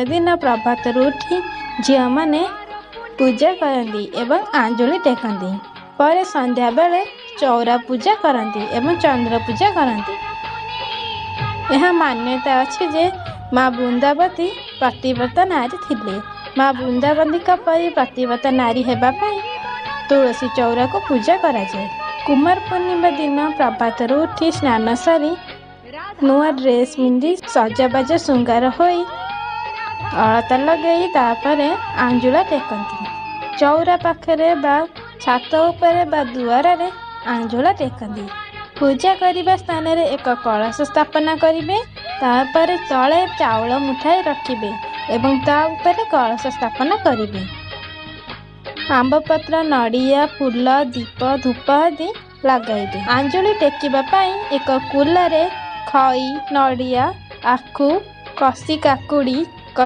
ଦିନ ପ୍ରଭାତରୁ ଉଠି ଝିଅମାନେ ପୂଜା କରନ୍ତି ଏବଂ ଆଞ୍ଜୁଳି ଟେକନ୍ତି। ପରେ ସନ୍ଧ୍ୟାବେଳେ ଚଉରା ପୂଜା କରନ୍ତି ଏବଂ ଚନ୍ଦ୍ର ପୂଜା କରନ୍ତି। ଏହା ମାନ୍ୟତା ଅଛି ଯେ ମା ବୃନ୍ଦାବତୀ ପତିବ୍ରତା ନାରୀ ଥିଲେ। ମା ବୃନ୍ଦାବତୀଙ୍କ ପରି ପତିବ୍ରତା ନାରୀ ହେବା ପାଇଁ ତୁଳସୀ ଚଉରାକୁ ପୂଜା କରାଯାଏ। କୁମାର ପୂର୍ଣ୍ଣିମା ଦିନ ପ୍ରଭାତରୁ ଉଠି ସ୍ନାନ ସାରି ନୂଆ ଡ୍ରେସ୍ ପିନ୍ଧି ସଜବାଜ ଶୃଙ୍ଗାର ହୋଇ ଅଳତା ଲଗାଇ ତାପରେ ଆଞ୍ଜୁଳା ଟେକନ୍ତି। ଚଉରା ପାଖରେ ବା ଛାତ ଉପରେ ବା ଦୁଆରରେ ଆଞ୍ଜୁଳା ଟେକନ୍ତି। ପୂଜା କରିବା ସ୍ଥାନରେ ଏକ କଳସ ସ୍ଥାପନା କରିବେ। ତାପରେ ତଳେ ଚାଉଳ ମୁଠାଏ ରଖିବେ ଏବଂ ତା ଉପରେ କଳସ ସ୍ଥାପନ କରିବେ। ଆମ୍ବପତ୍ର, ନଡ଼ିଆ, ଫୁଲ, ଦୀପ, ଧୂପ ଆଦି ଲଗାଇବେ। ଆଞ୍ଜୁଳି ଟେକିବା ପାଇଁ ଏକ କୁଲାରେ ଖଇ, ନଡ଼ିଆ, ଆଖୁ, କଷି କାକୁଡ଼ି,